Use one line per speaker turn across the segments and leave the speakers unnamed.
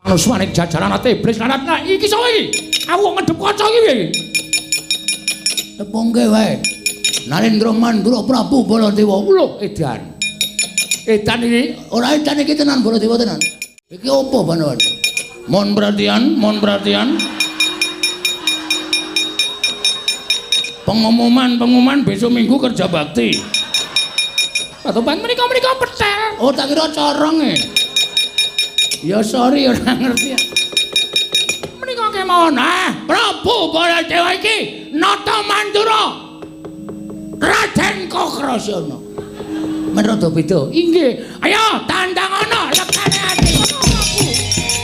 Manuswaning jajaran ate iblis lanat. Nah, iki sapa iki? Aku kok ngedep kaca iki piye iki?
Tepungke wae. Narendra Mandura Prabu Baladewa.
Lho, edan. Edan iki
ora edan iki tenan Baladewa tenan. Iki opo Banawan?
Mohon perhatian, mohon perhatian. Pengumuman, pengumuman besok minggu kerja bakti. Patoban menika-menika petel.
Oh, tak kira corong e. Ya sorry ora ngerti.
Menika kemawon. Ah, Prabu Baladewa iki nata Mandura. Raden Kokrasana.
Men rada beda.
Inggih. Ayo tandang ana lekane ati.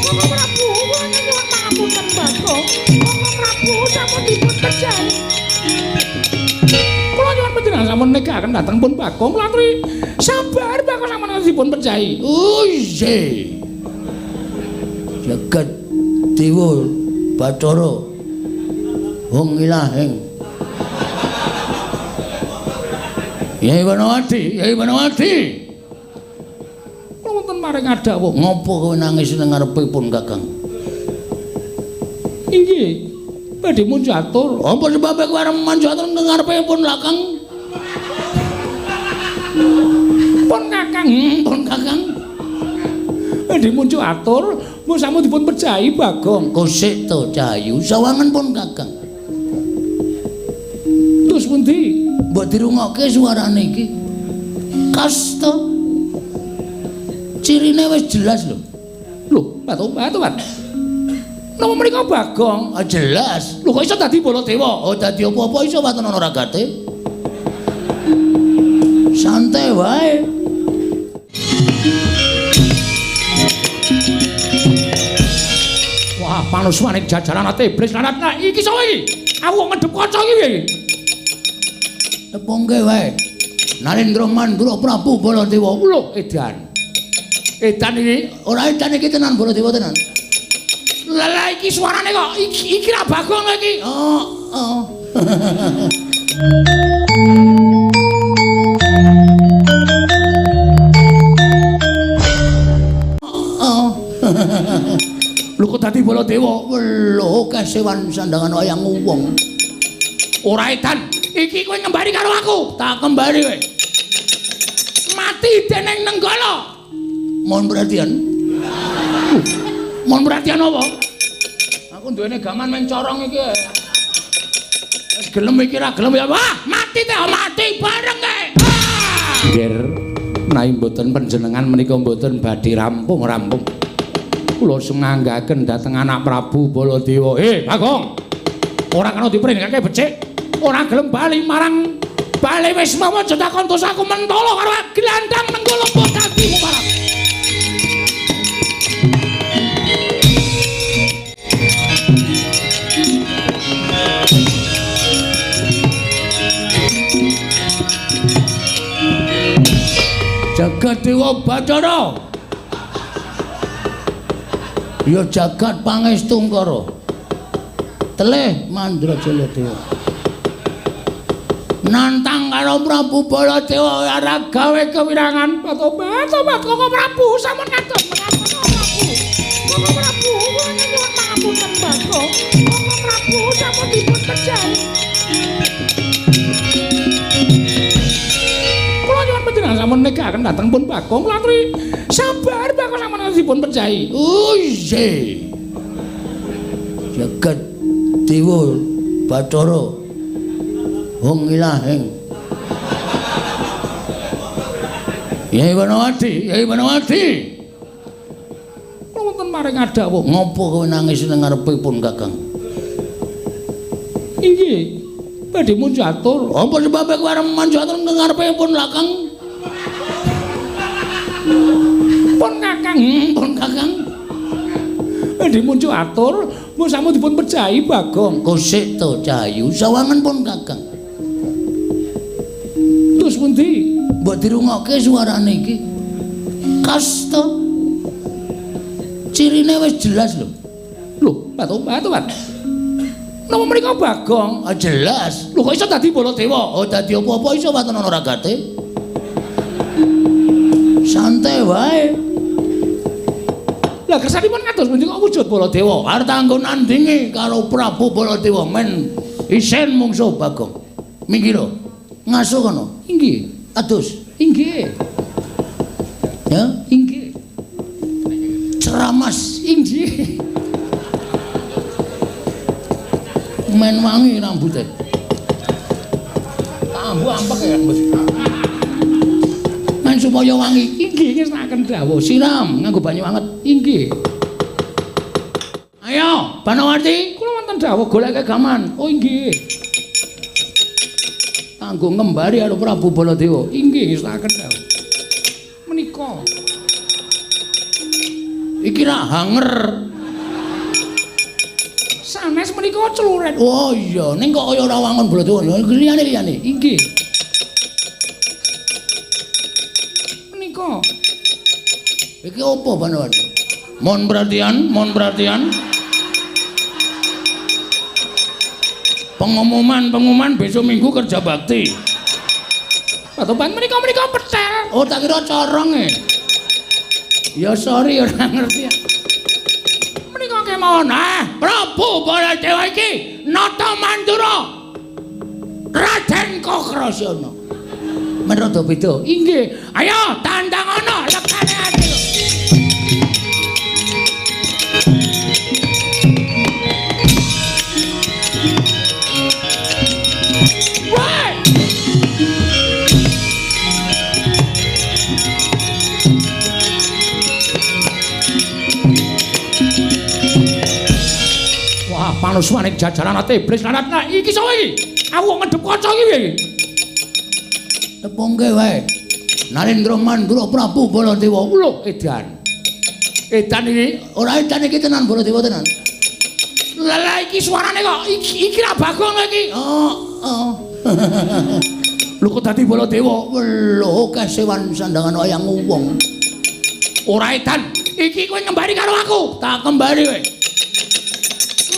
Bapak Prabu, kula nyuwun pangapunten Bagong. Bapak Prabu sampun dipun pejahi. Kula nyuwun panjenengan sampun nikahaken dhateng pun Bagong kula aturi sabar Bagong sampun dipun pejahi.
Oh iya. Jagat Dewa Bathara Hong ilahing. Yai Banawati, Yai Banawati.
Kula wonten maring adawuh.
Ngopo kowe nangis nang ngarepipun Kakang?
Inggih. Badhe munjatur.
Apa sebabe kowe arep manjatur nang ngarepipun Kakang?
Pun Kakang,
pun Kakang.
Badhe munjatur, mung sampun dipun pejahi Bagong.
Kosik to Cahayu, sawangen pun Kakang.
Terus pundi?
Mbok dirungokke suarane iki. Kas to. Cirine wis jelas lho.
Lho, patoban. Napa menika Bagong?
Ah jelas.
Lho kok iso dadi Baladewa?
Oh dadi apa-apa iso waton ana ragate. Santai wae.
Wah, panuswaning jajaran ate iblis lanat. Nah, iki sapa iki? Aku kok ngedep kaca iki piye iki?
Tepungke wae. Narendra Mandura Prabu Baladewa.
Lho, edan. Edan iki
ora edan iki tenan Baladewa tenan.
Lah iki suarane kok iki ra Bagong iki.
Oh, oh. Oh.
Lho kok dadi Baladewa?
Lho, kesewan sandangan wayang wong.
Ora edan. Iki kowe ngembari karo aku.
Tak kembari kowe.
Mati dening Nenggala.
Mohon perhatian.
Mohon perhatian apa? Aku duwene gaman main corong iki. Wis gelem iki ra gelem ya. Wah, mati teh mati bareng kae. Nggih, menawi mboten panjenengan menika mboten badhe rampung-rampung. Kula sumanggaken dhateng anak Prabu Baladewa. Bagong. Ora kena diprengake becik. Ora gelem bali marang bali wis mawa aja takon dosaku mentolo karo glandang Nenggala mbok dadi mubarab.
Jagat Dewa Bathara. Ya jagat Pangestungkara. Telih Mandrajaya Dewa.
Nantang karo Prabu Baladewa ora gawe kewirangan. Tobat, tobat Koko Prabu sampun kados menapa Prabu. Koko Prabu kula nyuwun pangapunten Bagong. Koko Prabu sampun dipun pejahi. Kula nyuwun panjenengan sampun nikahaken dhateng pun Bagong kula aturi sabar Bagong sampun dipun pejahi.
Oh iya. Jagat Dewa Bathara Hong ilahing. Yai Banawati, Yai Banawati.
Kula wonten maring adawuh.
Ngopo kowe nangis nang ngarepipun Kakang?
Inggih. Badhe munjatur.
Apa sebabe kowe arep manjatur nang ngarepipun Kakang?
Pun Kakang,
pun Kakang.
Badhe munjatur, mung sampun dipun pejahi Bagong.
Kosik to Cahayu, sawangen pun Kakang.
Terus pundi?
Mbok dirungokke suarane iki. Kas to. Cirine wis jelas lho.
Lho, patoban. Napa menika Bagong?
Ah jelas.
Lho kok iso dadi Baladewa?
Oh dadi apa-apa iso waton ana ragate. Santai wae.
Lah kersanipun kados pundi kok wujud Baladewa? Arep tanggo nandingi karo Prabu Baladewa men isin mungsuh Bagong. Minggir. Ngaso kono.
Inggih.
Adus.
Inggih.
Ya,
inggih.
Ceramas.
Inggih.
Men wangi rambute. Ambu ampek ya, Bos. Men supaya wangi.
Inggih ngersakaken dawuh.
Siram nganggo banyu anget.
Inggih.
Ayo, Banawarti,
kula wonten dawuh
goleke gaman.
Oh inggih.
Kanggo ngembari karo Prabu Baladewa.
Inggih ngersakaken dawuh. Menika.
Iki ra hanger.
Sanes menika celuret.
Oh iya, ning kok kaya ora wangun Baladewa. Liyane-liyane.
Inggih. Menika.
Iki opo Banawarti? Mohon perhatian, mohon perhatian. Pengumuman besok minggu kerja bakti.
Patoban menika petel.
Oh, tak kira corong e. Ya sorry ora ngerti.
Menika kemawon.
Prabu Baladewa iki nata mandura Raden Kokrasana. Men rada beda.
Inggih.
Ayo tandang ana lekane ati.
Wah, panuswane jajaran ate iblis lanat. Nah, iki sapa iki? Aku kok ngedep kaca iki piye iki?
Tepungke wae. Narendra Mandura Prabu Baladewa.
Lho, edan. Edan iki
ora edan iki tenan Baladewa tenan.
Lah iki suarane kok iki ra Bagong iki.
Oh, oh.
Lho kok dadi Baladewa?
Lho, kesewan sandangan wayang wong.
Ora edan. Iki kowe ngembari karo aku.
Tak kembari kowe.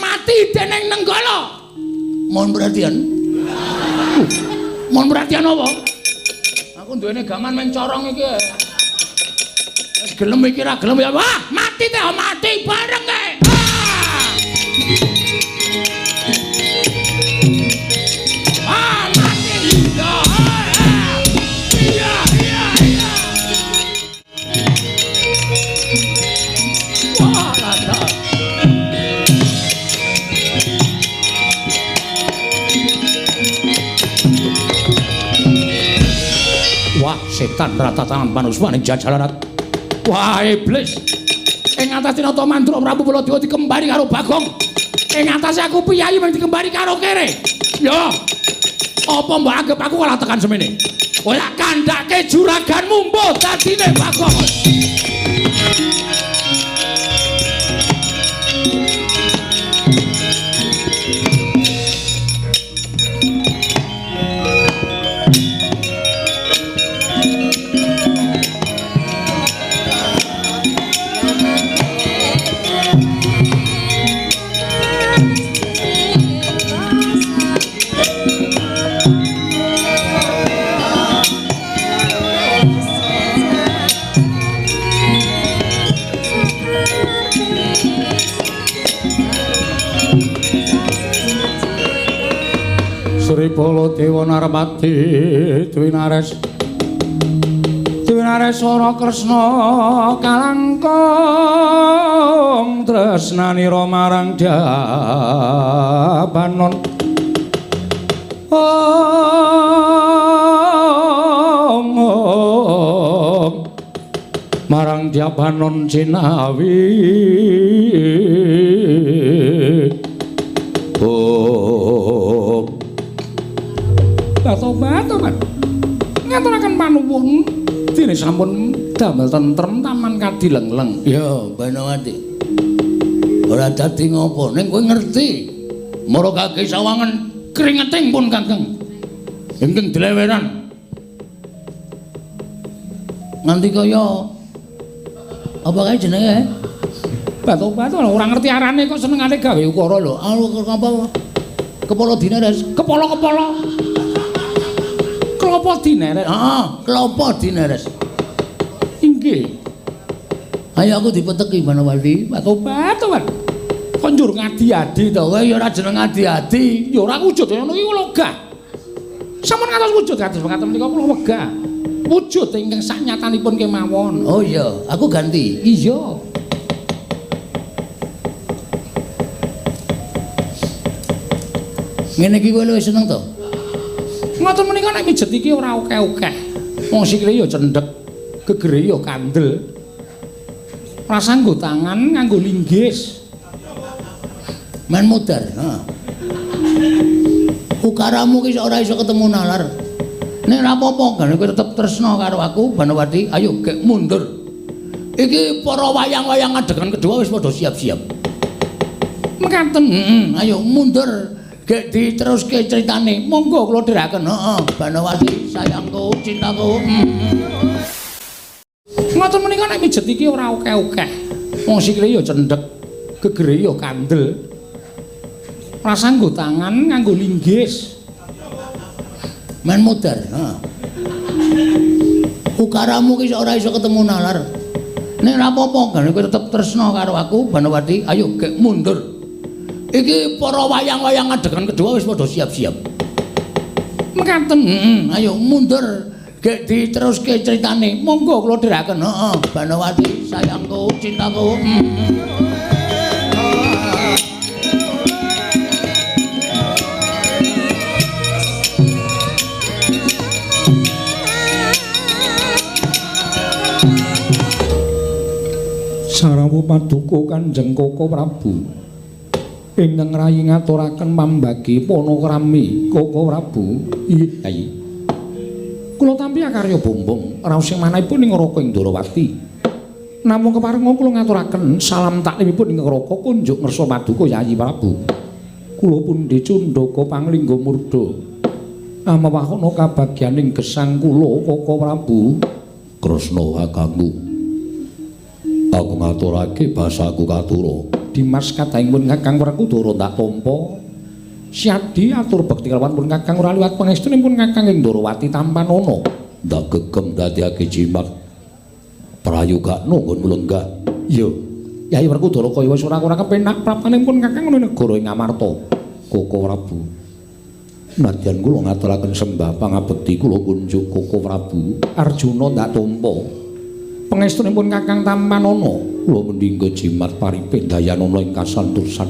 Mati dening Nenggala.
Mohon perhatian.
Mohon perhatian apa?
Aku duwene gaman men corong iki. Wis gelem iki ra gelem ya.
Wah, mati teh mati bareng kae. Ah, mati. Iya, iya, iya. Wah, rada. Wah, setan rata tangan panuswane jajalarat. Wah, iblis. Ing atase Nata Mandura Prabu Baladewa dikembari karo Bagong. Ing atase aku piyayi mung dikembari karo kere. Ya. Apa mbok anggap aku kalah tekan semene? Ora kandhake juraganmu mbuh dadine Bagong. Sri Baladewa Narmati Dwinares Dwinareswara Kresna kalangkung tresnanira marang Dabanon. Om, om marang Dabanon jinawi. Om. Tobat-tobat. Ngaturaken panuwun dene sampun damel tentrem taman kadilengleng.
Ya, Banawati. Ora dadi ngopo ning kowe ngerti. Mara kaki sawangen kringeting pun Kakang. Ingkang dileweran. Nganti kaya apa kae jenenge?
Batu-batu ora ngerti arane kok senengane gawe
ukara lho. Apa kepala dineres?
Kepala-kepala. Klopo dineres.
Heeh, klopo dineres.
Inggih.
Ayo aku dipeteki Banowati. Tobat, tobat. Kok njur ngadi-adi to? Kowe ya ora jeneng adi-adi, ya ora wujud ngono iki kula wegah. Sampun ngantos wujud kados mekaten menika kula wegah. Wujud ingkang saknyatanipun kemawon.
Oh iya, aku ganti.
Iya.
Ngene iki kowe luwih seneng to?
Ngoten menika nek mijet iki ora akeh-akeh. Wong sikile ya cendhek, gegere ya kandel. Rasa nggo tangan nganggo linggis.
Men mudar, heeh. Ukaramu ki ora iso ketemu nalar. Nek ora apa-apa, gane kowe tetep tresna karo aku, Banowati. Ayo gek mundur. Iki para wayang-wayang adegan kedua wis padha siap-siap.
Mekaten,
heeh, ayo mundur. Gek diteruske critane.
Monggo kula dherekaken.
Heeh, Banowati, sayangku, cintaku.
Ngoten menika nek mijet iki ora akeh-akeh. Wong sikile ya cendhek, gegere ya kandel. Rasa nggo tangan nganggo linggis.
Men mudar, heeh. Ukaramu ki ora iso ketemu nalar. Nek ora apa-apa, gane kowe tetep tresna karo aku, Banowati. Ayo gek mundur. Iki para wayang-wayang adegan kedua wis padha siap-siap.
Mekaten,
heeh, ayo mundur. Gek diteruske critane.
Monggo kula dherekaken.
Heeh, Banowati, sayangku, cintaku.
Sarawuh paduka Kanjeng Koko Prabu. Ingkang rayi ngaturaken pambagi panakrami Koko Prabu. Iya, Kyai. Kula tampi akarya bombong raos sing manahipun ing Raka Indrawati. Namung keparenga kula ngaturaken salam taklimipun ing Raka kunjuk ngersa paduka Yayi Prabu. Kula pundi cundaka panglingga murda. Amawahana kabagyaning gesang kula Koko Prabu.
Kresna kakangku. Aku ngaturake basaku katura.
Dimas kadhangipun Kakang Werkudara ndak tampa. Siadi atur bekti kelawan pun Kakang ora liwat pangestunipun Kakang ing Ndrawati tampanana.
Ndak gegem dadiake jimat. Prayogakno nggon mlenggah.
Iya. Yayi Werkudara kaya wis ora kepenak prapanipun Kakang ana negara ing Amarta.
Koko Prabu. Nadyan kula ngaturaken sembah pangabekti kula kunjuk Koko Prabu.
Arjuna ndak tampa. Pangestunipun Kakang tampanana.
Kula mendingga jimat paripe dayanana ing kasantosan.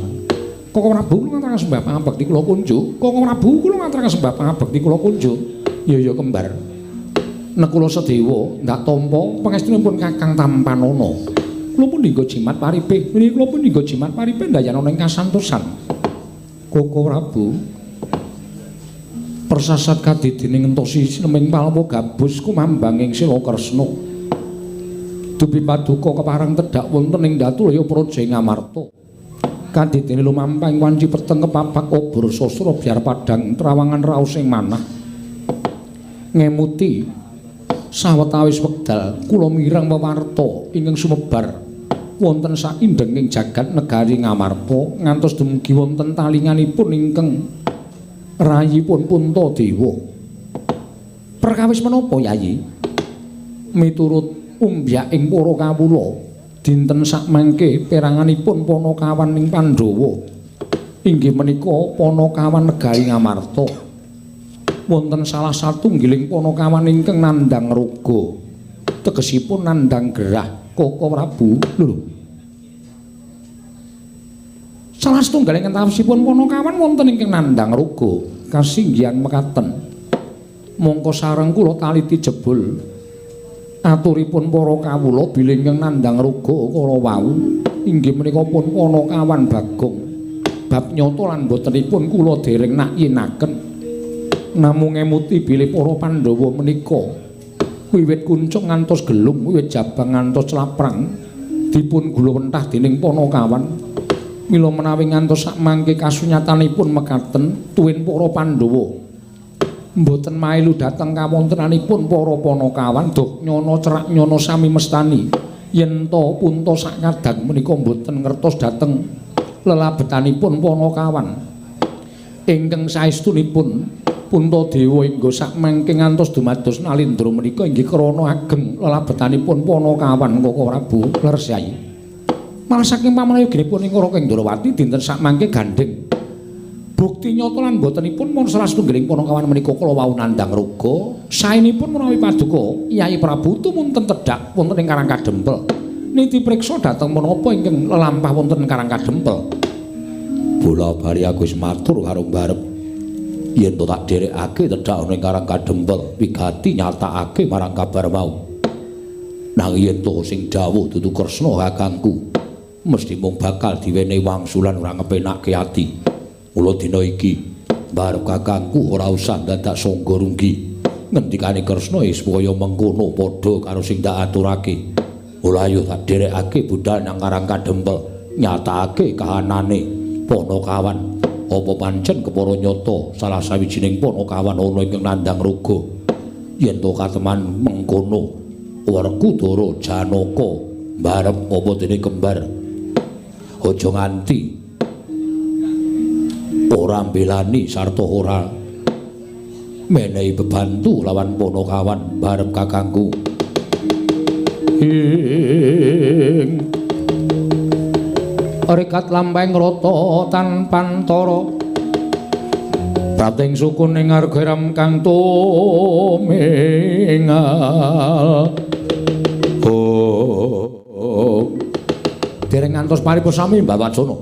Koko Prabu kula ngaturaken sembah pangabekti kula kunjuk. Koko Prabu kula ngaturaken sembah pangabekti kula kunjuk. Ya ya kembar. Nekula Sedewa ndak tampa pangestunipun Kakang tampanana. Kula pun dinggo jimat paripe. Niki kula pun dinggo jimat paripe dayanana ing kasantosan. Koko Prabu persasat kadidene ngentosi sineming palwa gabus kumambang ing Sila Kresna. Dupi paduka kepareng tedhak wonten ing Datulaya Praja ing Amarta. Kadidene lumampah ing wanci peteng kepapak obor sastra biar padhang trawangan raos ing manah. Ngemuti sawetawis wekdal kula mireng wewarta ingkang sumebar wonten saindenging jagat negari Ngamarta ngantos dumugi wonten talinganipun ingkang rayipun Puntadewa. Perkawis menapa Yayi? Miturut umbyaking para kawula dinten sakmangke peranganipun Panakawan ing Pandhawa inggih menika Panakawan negari Ngamarta. Wonten salah satunggiling Panakawan ingkang nandhang raga, tegesipun nandhang gerah Koko Prabu. Lho, salah satunggaling entawisipun Panakawan wonten ingkang nandhang raga kasinggihan mekaten. Mongko sareng kula taliti jebul aturipun para kawula bilih ingkang nandhang raga kala wau inggih menika pun Panakawan Bagong. Bab nyata lan botenipun kula dereng nakyinaken. Namung ngemuti bilih para Pandhawa menika wiwit kuncung ngantos gelung, wiwit jabang ngantos claprang dipun gulawentah dening Panakawan. Mila menawi ngantos sakmangke kasunyatanipun mekaten tuwin para Pandhawa mboten mailu dhateng kawontenanipun para Panakawan duk nyana cerak nyana sami mestani yen ta punta sakadang menika mboten ngertos dhateng lelabetanipun Panakawan ingkang saestunipun Puntadewa inggo sakmangke ngantos dumados Nalindra menika inggih krana ageng lelabetanipun Panakawan Koko Prabu leres Yai. Malah saking pamrayoginipun ing Raka Ndrawati dinten sakmangke gandheng. Bukti nyata lan botenipun mun salah satunggiling Panakawan menika kala wau nandhang raga, saenipun menawi paduka Yai Prabu tumunten tedhak wonten ing Karang Kadempel. Niti priksa dhateng menapa ingkang lelampah wonten Karang Kadempel. Bola bali aku wis matur karo mbarep. Yen to tak dherekake tedhak ana ing Karang Kadempel, wigati nyatakake marang kabar mau. Nanging yen to sing dawuh dudu Kresna kakangku, mesti mung bakal diwenehi wangsulan ora ngepenakke ati. Mula dina iki mbarep kakangku ora usah dadak sangga runggi. Ngendikane Kresna wis kaya mengkono padha karo sing tak aturake. Mula ayo tak dherekake budal nang Karang Kadempel, nyatakake kahanane Panakawan. Apa pancen kepara nyata salah sawijining Panakawan ana ingkang nandhang raga? Yen to kateman mengkono, Werkudara Janaka mbarep apa dene kembar. Aja nganti ora mbelani sarta ora menehi bebantu lawan Panakawan mbarep kakangku. Ing rekat lampahing rata tanpantara prapting sukun ing arga kang tumingal. Oh, dereng ngantos paripun sami Mbah Wacana.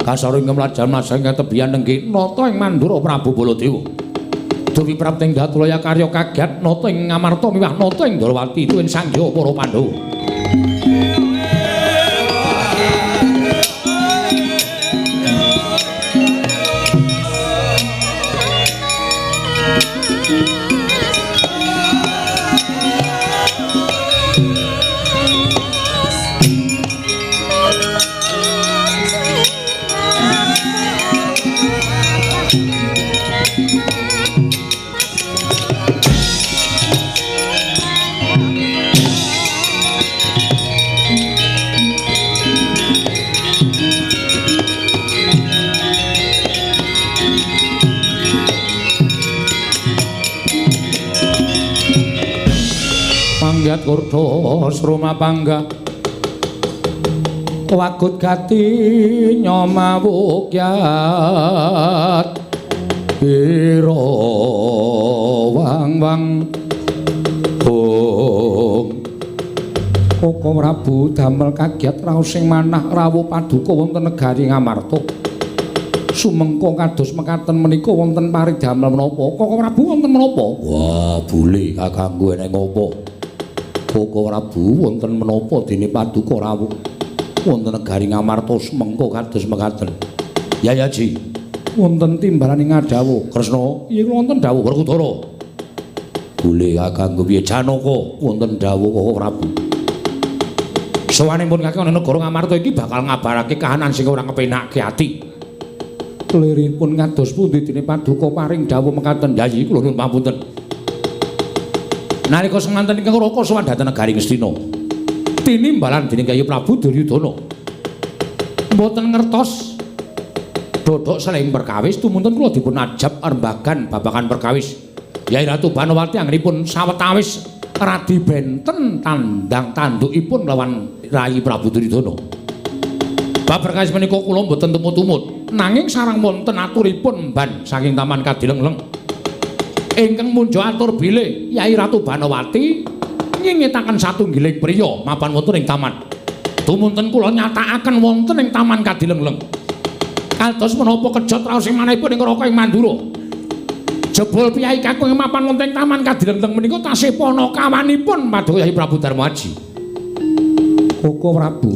Kasaro ing mlajar-mlajar ing tebihan nenggi nata ing Mandura Prabu Baladewa. Dewi prapting Datulaya karya kagiat nata ing Ngamarta miwah nata ing Ndrawati tuwin sangya para Pandhawa. Panggat kurdo sruma pangga wagut gati nyomawukyat ira wang wang bong. Koko Prabu damel kagiat raos sing manah rawuh paduka wonten negari Ngamarta. Sumengko kados mekaten menika wonten paridamel menapa? Koko Prabu wonten menapa? Wah, bule kakangku eneng apa? Koko Prabu wonten menapa dene paduka rawuh wonten negari Ngamarta sumengko kados mekaten. Yayaji, wonten timbalan ing ngadhawuh Kresna. Iya wonten dawuh Werkudara. Bule kakangku piye Janaka wonten dawuh Koko Prabu. Sowanipun kakang ana negara Ngamarta iki bakal ngabarake kahanan sing ora ngepenakke ati. Liripun kados pundi dene paduka paring dawuh mekaten. Yayi kula nuwun pamunten. Nalika semanten ingkang Raka sowan dhateng negari Ngastina. Tinimbalan dening Kyai Prabu Duryudana. Mboten ngertos dodok seling perkawis tumunten kula dipun ajab rembagan babagan perkawis. Yai Ratu Banowati anggenipun sawetawis radi benten tandang tandukipun lawan Rayi Prabu Duryudana. Bab perkawis menika kula mboten tumut-tumut, nanging sareng wonten aturipun mban saking Taman Kadilengleng. Ingkang munjo atur bilih Yai Ratu Banowati nyingitaken satunggiling priya mapan wonten ing taman. Tumunten kula nyatakaken wonten ing Taman Kadilengleng. Kados menapa kejot raos sing manahipun ing Raka ing Mandura. Jebul piyai kakung ing mapan wonten ing Taman Kadilengleng menika tasih panakawanipun Paduka Yai Prabu Darmaji. Koko Prabu,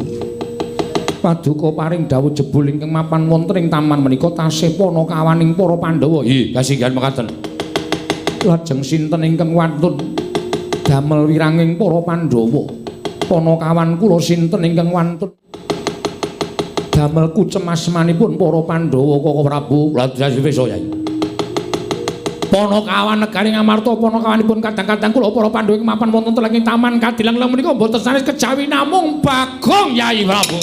paduka paring dawuh jebul ingkang mapan wonten ing taman menika tasih panakawaning para Pandhawa. Nggih, kasinggihan mekaten. Lajeng sinten ingkang wantun damel wiranging para Pandhawa? Panakawan kula sinten ingkang wantun damel kucemasmanipun para Pandhawa Koko Prabu? Lajeng wis Yai. Panakawan negari Ngamarta panakawanipun kadang-kadang kula para Pandhawa ing mapan wonten ing Taman Kadilengleng menika mboten sanes kejawi namung Bagong Yai Prabu.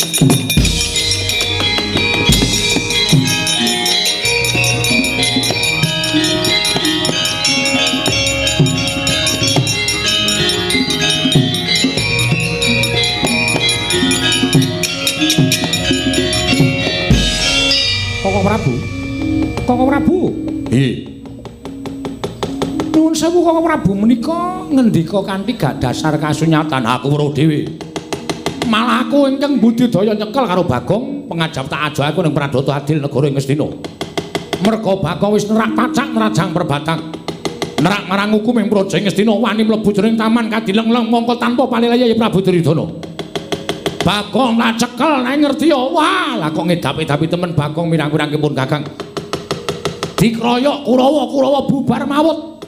Koko Prabu. Koko Prabu. Nggih. Nuwun sewu Koko Prabu menika ngendika kanthi gak dasar kasunyatan aku weruh dhewe. Malah aku ingkang budidaya nyekel karo Bagong pengajap tak ajo aku ning Pradata Adil negara ing Ngastina. Merga Bagong wis nerak pacak nerajang perbatang. Nerak marang hukum ing praja Ngastina wani mlebu jroning taman kadileng-leng mongko tanpa palilaya ya Prabu Duryudana. Bagong tak cekel nek ngerti ya wah lah kok ngedap-edapi temen Bagong mirang-mirangke pun Kakang. Dikroyok Kurawa, Kurawa bubar mawut.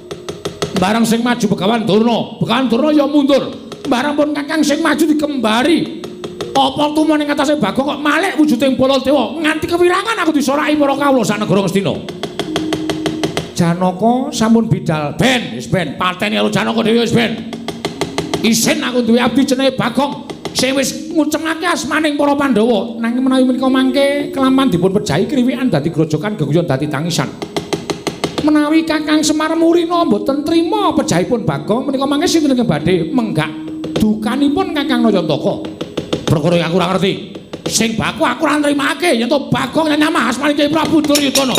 Barang sing maju Begawan Durna, Begawan Durna ya mundur. Barang pun Kakang sing maju dikembari. Apa tumon ing atase Bagong kok malik wujuding Baladewa nganti kewirangan aku disoraki para kawula sak negara Ngastina. Janaka sampun bidal ben wis ben pateni karo Janaka dhewe wis ben. Isin aku duwe abdi jenenge Bagong sing wis ngucengake asmaning para Pandhawa nanging menawi menika mangke kelaman dipun pejahi kriwikan dadi grojokan geguyon dadi tangisan. Menawi Kakang Semar Murina mboten trima pejahipun Bagong menika mangke sinten ingkang badhe menggak dukanipun Kakang Nayantaka. Perkara aku ora ngerti. Sing baku aku ora nrimake yen to Bagong nyamah asmane Kyai Prabu Duryudana.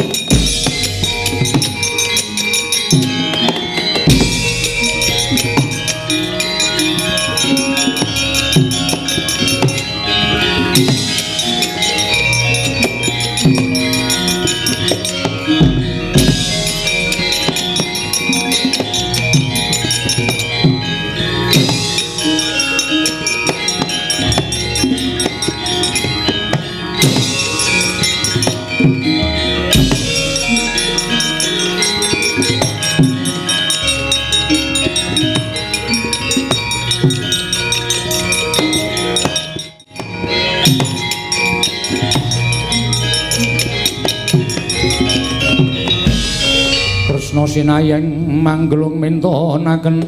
Sinayeng manggelung mintonaken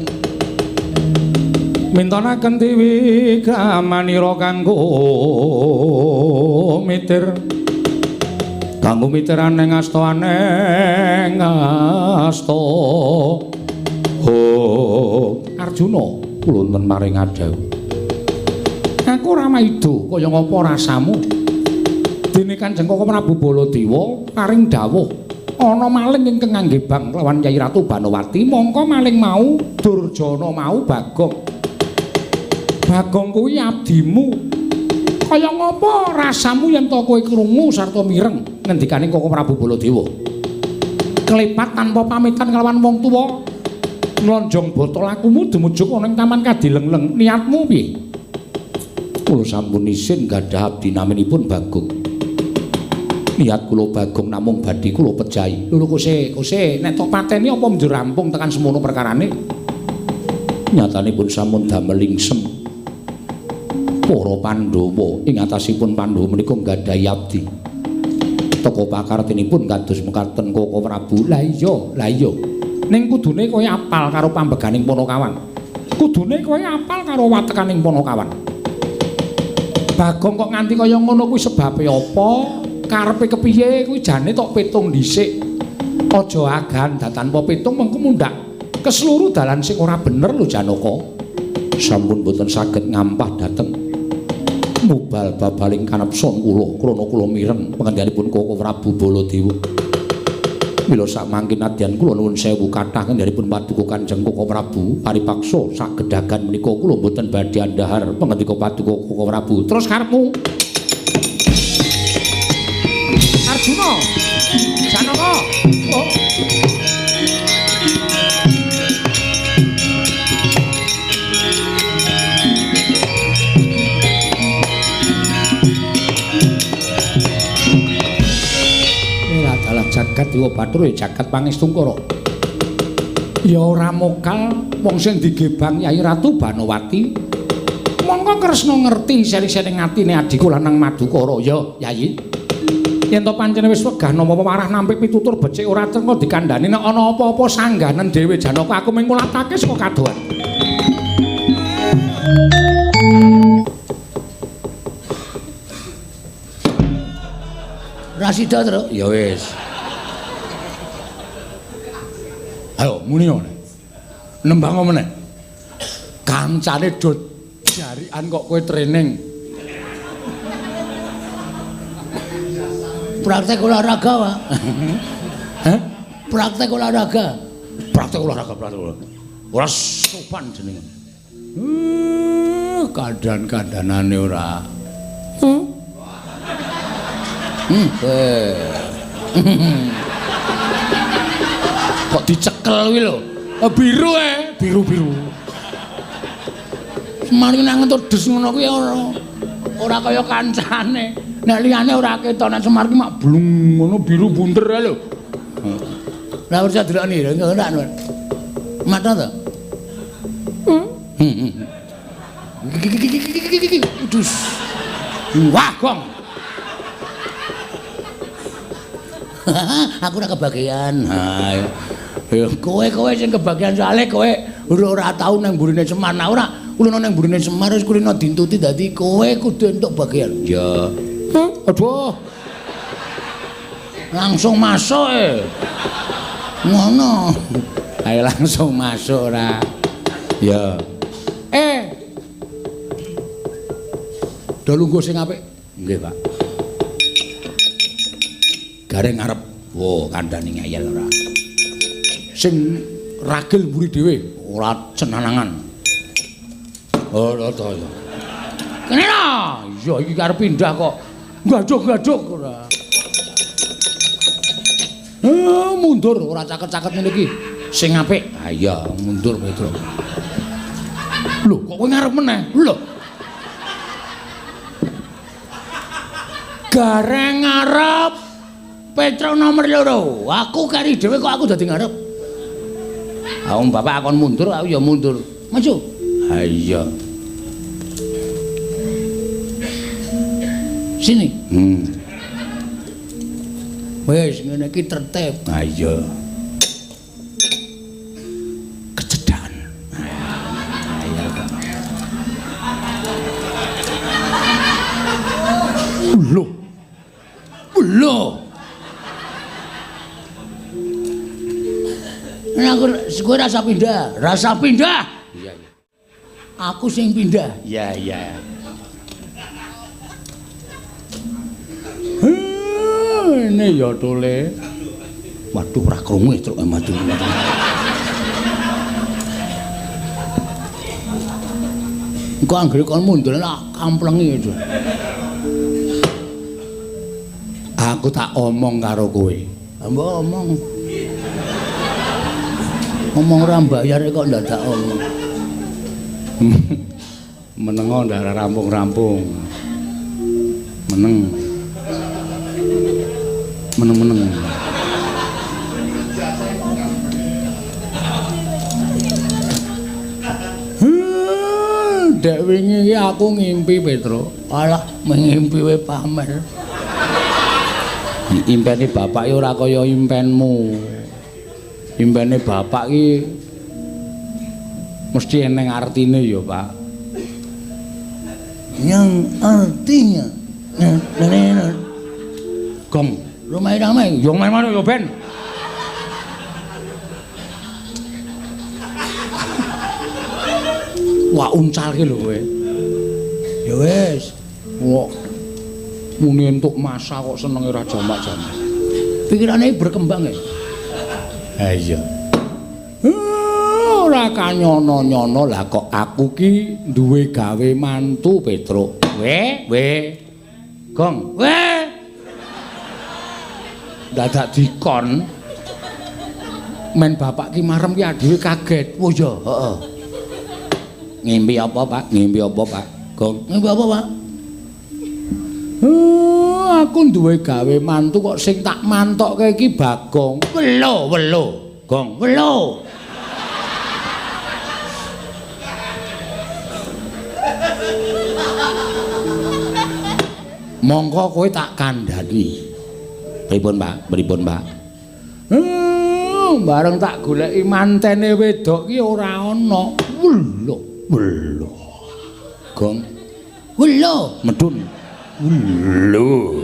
mintonaken dewi kramanira kanggo mitir kanggo mitir aneng asta aneng asta. Oh Arjuna kula wonten maring adhawuh aku ora maido kaya ngapa rasamu dene Kanjeng Koko Prabu Baladewa paring dawuh ana maling ingkang ngangge bang lawan Kyai Ratu Banowati mongko maling mau Durjana mau Bagong. Bagong kuwi abdimu. Kaya ngapa rasamu yen to kowe krungu sarta mireng ngendikane Koko Prabu Baladewa. Klepat tanpa pamitan kelawan wong tuwa nglonjong botol akumu dumujuk ana ing taman Kadilengleng. Niatmu piye? Kula sampun isin gadah abdi naminipun Bagong. Niat kula Bagong namung badhe kula pejahi. Lho kose, kose nek tok pateni apa njur rampung tekan semono perkarane? Nyatanipun sampun damel lingsem. Para Pandhawa ing atasipun Pandhawa menika nggadahi abdi. Teka pakartinipun kados mekaten Koko Prabu. Lah iya, lah iya. Ning kudune kowe apal karo pambeganing Panakawan. Kudune kowe apal karo watekaning Panakawan. Bagong kok nganti kaya ngono kuwi sebabe apa? Karepe kepiye kuwi jane tok petung dhisik. Aja agan tanpa petung mengko mundhak ke seluruh dalan sing ora bener lho Janaka. Sampun boten saged ngampah dhateng mubal babaling kanepson kula krana kula mireng pangendhanipun Koko Prabu Baladewa. Mila sakmangkin nadyan kula nuwun sewu kathah ngendhanipun paduka Kanjeng Koko Prabu paripaksa sagedagan menika kula boten badhe andhahar pangendika paduka Koko Prabu. Terus karepmu Arjuna, Janaka, oh. Ini adalah jagat Dewa Bathara ya jagat Pangestungkara. Ya ora mokal wong sing digebang Yai Ratu Banowati. Mongko Kresna ngerti seri-seri atine adhiku lanang Madukara ya, Yai. Yen to pancen wis wegah nampa pewarah nampik pitutur becik ora cengko dikandhani nek ana apa-apa sangganen dhewe Janaka aku mung ngulatake saka kadohan.
Ora sida, Truk.
Ya wis. Ayo muni ngene. Nembang meneh. Kancane do jarikan kok kowe training. Praktek olahraga, Pak. Hah? Praktek olahraga. Praktek olahraga, praktek olahraga. Ora sopan jenenge. Kandhan-kandhanane ora. Kok dicekel kuwi lho. Biru biru-biru. Semar iki nang entuk des ngono kuwi ora kaya kancane. Nek liyane ora ketok, nek Semar ki mak blung ngono biru bunter ae lho. Lah ora delokne ora ora. Mata to? Dus. Wah, gong. Aku ora kebagian. Ha. Ya kowe-kowe sing kebagian soalé kowe ora tau nang mburine Semar. Nah ora kulino nang mburine Semar wis kulino dintuti dadi kowe kudu entuk bagian. Ya. Aduh. Langsung masuk e. Ngono. Ayo langsung masuk ora. Ya. Do lungguh sing apik. Nggih, Pak. Gareng ngarep. Wo, kandhane ngeyel ora. Sing ragil mburi dhewe, ora cenanangan. Oh, to ya. Kene lho. Iya iki arep pindah kok. Gaduk-gaduk ora. Mundur ora caket-caket ngene iki. Sing apik. Ha iya, mundur Petro. Lho, kok kowe ngarep meneh? Lho. Gareng ngarep Petro nomor 2. Aku kari dhewe kok aku dadi ngarep. Ha wong bapak akon mundur, aku ya mundur. Maju. Ha iya. Sini. Wis ngene iki tertib. Ha iya. Kecedhakan. Ha iya. Lho. Lho. Nah, aku kowe rasa pindah, rasa pindah. Iya, iya. Aku sing pindah. Iya, iya. Ini ya tole. Waduh ora krungu truk maju. Engko anggere kon mundur tak kamplengi itu. Aku tak omong karo kowe. Mbok omong. Omong ora mbayar kok ndadak omong. Menengo ndak rampung-rampung. Meneng. Meneng-meneng. Dek wingi iki aku ngimpi Petro. Alah, ngimpi we pamer. Impene bapak iki ora kaya impenmu. Impene bapak iki mesti eneng artine ya, Pak. Yang artinya gong ramai-ramai, yo main-main yo ben. Wah, uncal ki lho kowe. Ya wis. Wah. Muni entuk masa kok senenge ora jamak-jamak. Pikirane berkembang ya. Ha iya. Ora kanyono-nyono lah kok aku ki duwe gawe mantu Petruk. We, we. Gong, we. Dadak dikon. Men bapak ki marem ki adewe kaget. Oh iya, heeh. Ngimpi apa, Pak? Ngimpi apa, Pak? Gong, ngimpi apa, Pak? Aku duwe gawe mantu kok sing tak mantokke iki Bagong. Welo, welo. Gong, welo. Mongko kowe tak kandhani. Pripun, Pak? Pripun, Pak? Bareng tak goleki mantene wedok ki ora ana. Welo, welo. Gong. Welo, medun. Welo.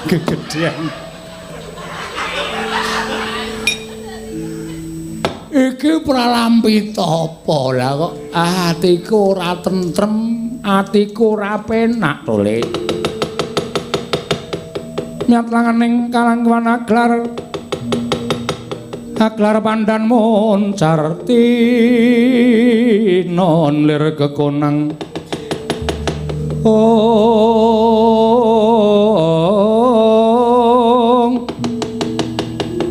Kegedean. Iki pralampita apa lah kok atiku ora tentrem, atiku ora penak to, Le. Nyat langaning kalangwan aglar aglar pandan moncar tinon lir kekonang ong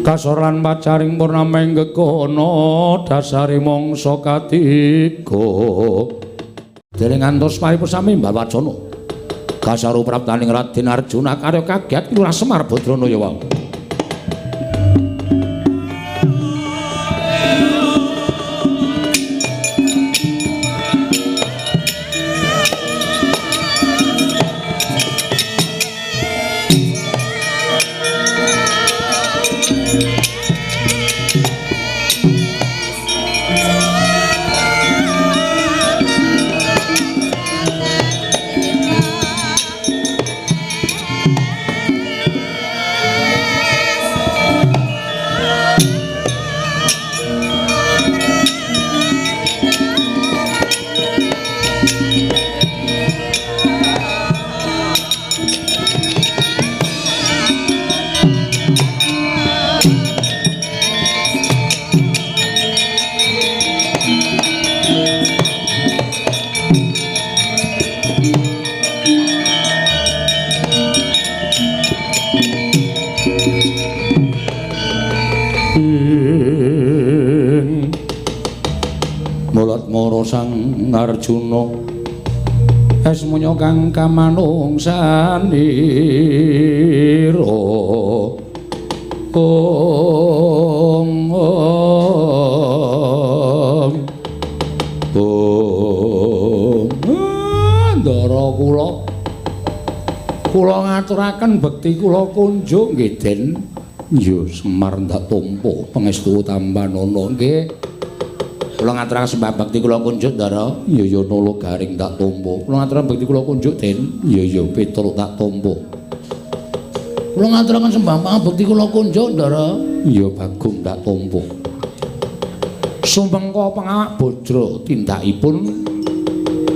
kasor lan pacaring purnama ing gegono dasare mangsa katiga dereng ngantos paripurna sami mbah wacana kasaru praptaning Raden Arjuna karya kagiat Lurah Semar Badrana ya wau. Sang Arjuna esmunya kang kamanungsanira ong ong ong ndara kula kula ngaturaken bekti kula kunjuk nggih Den. Ya Semar ndak tampa pangestu tampanana nggih. Kula ngaturaken sembah bekti kula kunjuk ndara. Ya ya nolo garing tak tampa. Kula ngaturaken bekti kula kunjuk Den. Ya ya Petruk tak tampa. Kula ngaturaken sembah bekti kula kunjuk ndara. Ya Bagong tak tampa. Sumengko pangawak bajra tindakipun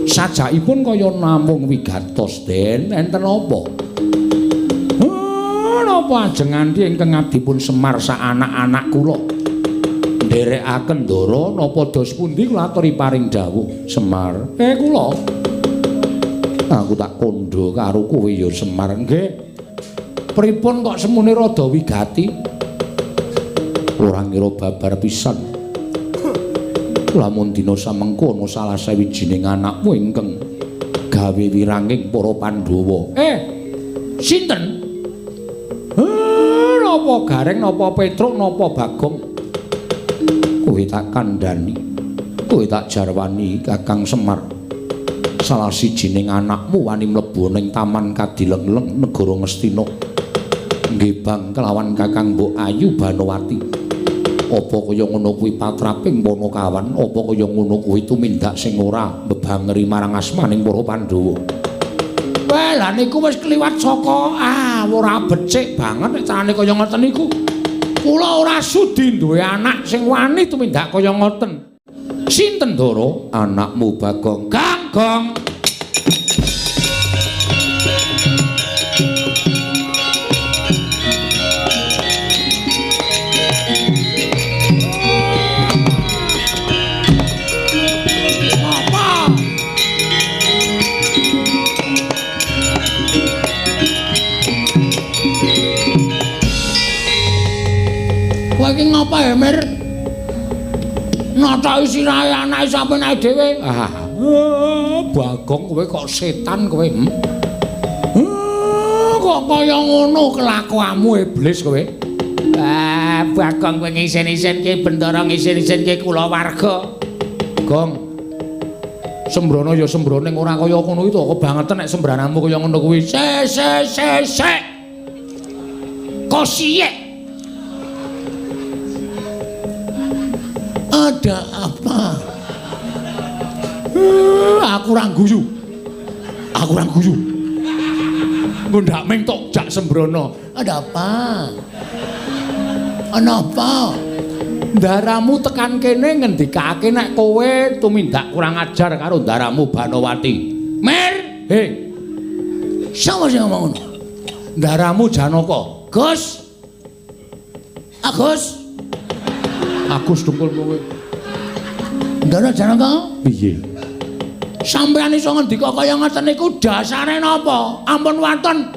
sajakipun kaya namung wigatos Den. Enten apa? Napa ajeng nganti ingkang abdipun Semar sak anak-anak kula? Nderekaken ndara napa dos pundi kula aturi paring dawuh Semar. Kula aku tak kandha karo kowe ya Semar. Nggih. Pripun kok semune rada wigati? Ora ngira babar pisan. Lamun dina samengko ana salah sawijining anakmu ingkang gawe wiranging para Pandhawa. Sinten? Napa Gareng, napa Petruk, napa Bagong? Kowe tak kandhani, kowe tak jarwani Kakang Semar. Salah sijining anakmu wani mlebu ning Taman Kadilengleng negara Ngastina. Nggih bang kelawan Kakang Mbok Ayu Banowati. Apa kaya ngono kuwi patraping Panakawan? Apa kaya ngono kuwi tumindak sing ora mbebangeri marang asmaning para Pandhawa? Wah, lha niku wis kliwat saka ora becik banget nek carane kaya ngoten niku. Kula ora sudi duwe anak sing wani tumindak kaya ngoten. Sinten Ndara? Anakmu Bagong. Ganggong. Apa? Kowe iki ngapa ya, Mir? Nataki sirahe anake sampeyan dhewe. Bagong kowe kok setan kowe. Kok kaya ngono kelakuanmu iblis kowe. Bagong kowe ngisin-isinke bendara ngisin-isinke kulawarga. Gong. Sembrono ya sembrono ning ora kaya ngono iki to, kebangetan nek sembranamu kaya ngono kuwi. Se se se se. Kosiyek. Ada apa? Aku ora guyu. Aku ora guyu. Ngundhak ming tok jak sembrono. Ada apa? Ana apa? Ndaramu tekan kene ngendikake nek kowe tumindak kurang ajar karo ndaramu Banowati. Mir, he. Sapa sing ngomong ngono? Ndaramu Janaka. Gus. Agus. Agus dukul kowe. Ndara Janaka? Piye? Sampeyan iso ngendika kaya ngoten niku dasare napa? Ampun waton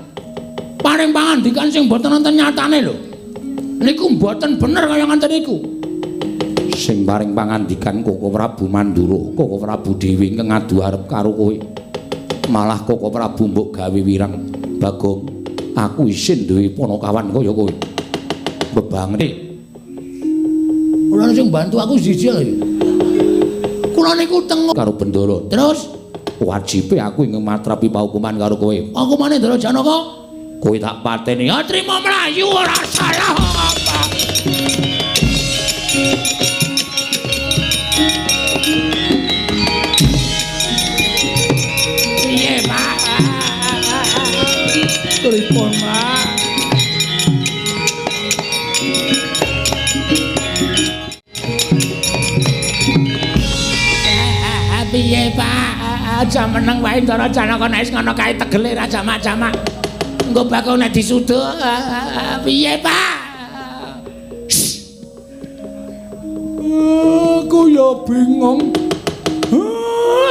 paring pangandikan sing mboten wonten nyatane lho. Niku mboten bener kaya ngoten niku. Sing paring pangandikan Koko Prabu Mandura, Koko Prabu dhewe ingkang ngadu arep karo kowe. Malah Koko Prabu mbok gawe wirang. Bagong, aku isin duwe ponokawan kaya kowe. Bebangene. Ora sing bantu aku siji lho. Kula niku tengok karo Bendara. Terus wajibe aku ing matrapi paukuman karo kowe. Hukumane Ndara Janaka? Kowe tak pateni. Ya trimo mlayu ora salah apa. Piye, Pak? Pripun, Pak? Piye, Pak? Aja meneng wae Ndara Janaka nek wis ngono kae tegele ra jamak-jamak. Engko bakal nek disuduk. Piye, Pak? Aku ya bingung.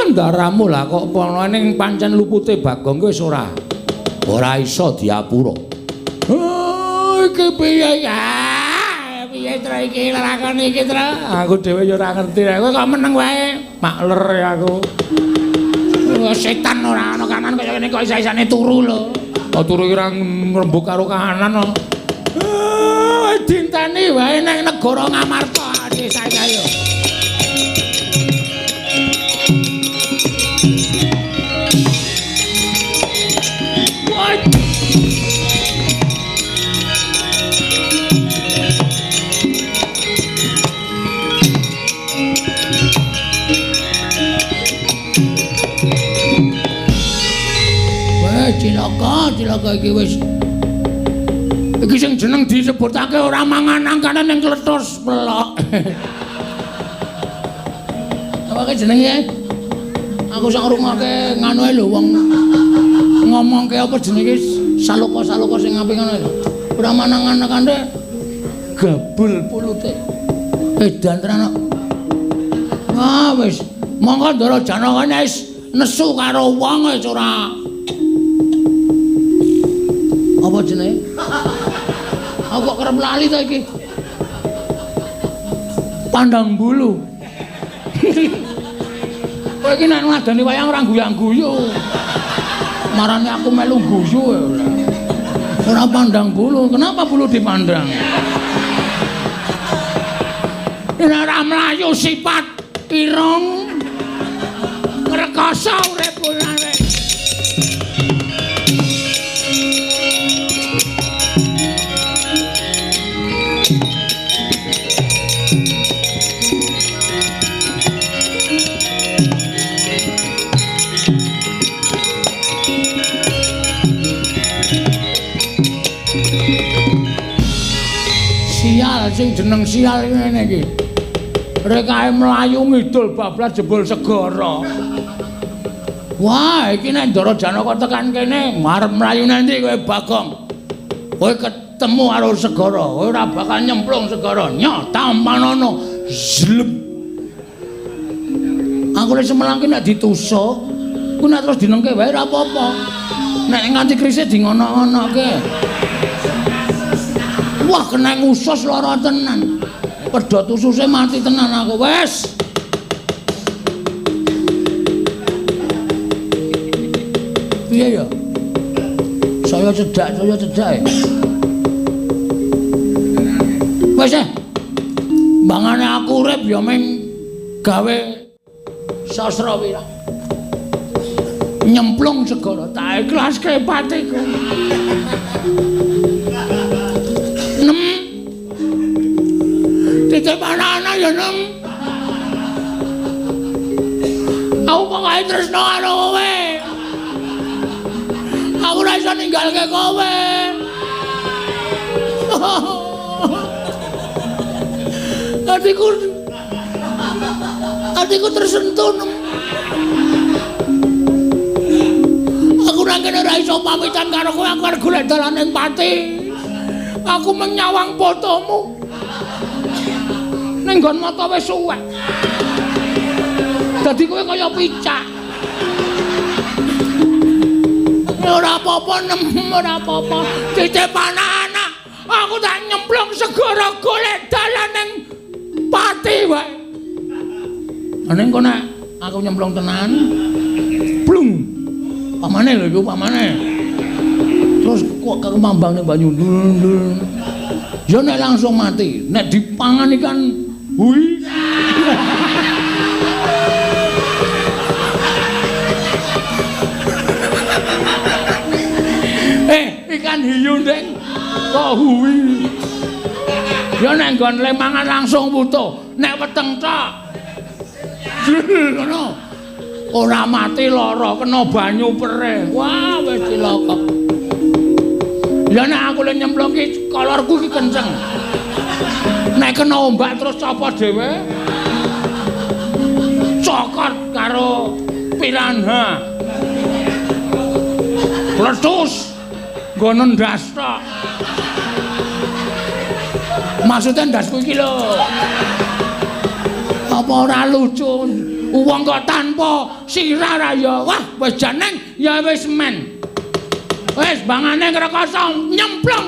Ndaramu lah kok ana ning pancen lupute Bagong kuwi wis ora. Ora iso diapura. Iki piye ya? Piye tra iki lakon iki tra? Aku dhewe ya ora ngerti. Kowe kok meneng wae. Makler ya aku. Setan ora ana kanan kaya ngene kok isa-isane turu lho. Kok turu iki ora ngrembug karo kahanan kok. Dinteni wae ning negara Ngamarta desa kaya. Cilaka, cilaka iki wis. Iki sing jeneng disebutake ora mangan angkane ning kletus pelok. Apa ke jenenge? Aku sak ngrungokke nganu lho wong ngomongke apa jenenge saloka-saloka sing apik ngono lho. Ora mangan angkane gabul pulute. Edan tenan kok. Ah wis, monggo Ndara Janaka wis nesu karo wong wis ora. Apa jenenge? Aku kok kerep lali ta iki. Pandang bulu. Kowe iki nek ngladeni wayang ora guyang-guyu. Marane aku melu guyu ora. Ora pandang bulu. Kenapa bulu dipandang? Nek ora mlayu sifat irung ngrekoso urip ora. Sial sing jeneng sial ngene iki. Rekae mlayu ngidul bablas jebul segara. Wah, iki nek Ndara Janaka tekan kene, arep mlayu nanti kowe Bagong. Kowe ketemu karo segara, kowe ora bakal nyemplung segara. Nyoh, tampanono. Zlep. Aku lek semelang ki nek ditusuk, ku nek terus dinengke wae ora apa-apa. Nek nganti krise di ngono-ngonoke. Wah, kena usus lara tenan. Pedhot ususe mati tenan aku. Wes. Piye ya? Saya cedak ya. Wes eh. Mbangane aku urip ya ming gawe sastra wirang. Nyemplung segara tak ikhlaske patiku. Nem. Titip anak-anak ya nem. Aku pokoke tresno karo kowe. Aku ora iso ninggalke kowe. Atiku tersentuh nem. Aku ora nang kene ora iso pamitan karo kowe, aku arep golek dalan ning pati. Aku menyawang fotomu. Ning nggon mata wis suwek. Dadi kowe kaya picak. Ora apa-apa, nem ora apa-apa. Titip anak-anak, aku tak nyemplung segara golek dalan ning pati wae. Ning kono aku nyemplung tenan. Blung. Pamane lho iku pamane. Terus kok kemambang ning banyu. Ya nek langsung mati, nek dipangan ikan hui. Ikan hiu ndeng kok huwi. Ya nek nggon le mangan langsung wutuh, nek weteng tok. Ngono. Ora mati lara kena banyu perih. Wah, wis cilaka. Ya nek aku le nyemplung ki kolorku ki kenceng. Nek kena ombak terus copot dhewe. Cokot karo piranha. Letus. Nggono ndas tok. Maksudnya ndasku iki lho. Apa ora lucu? Wong kok tanpa sirah ra ya. Wah, wis jeneng ya wis men. Wis bangane ngrekoso nyemplung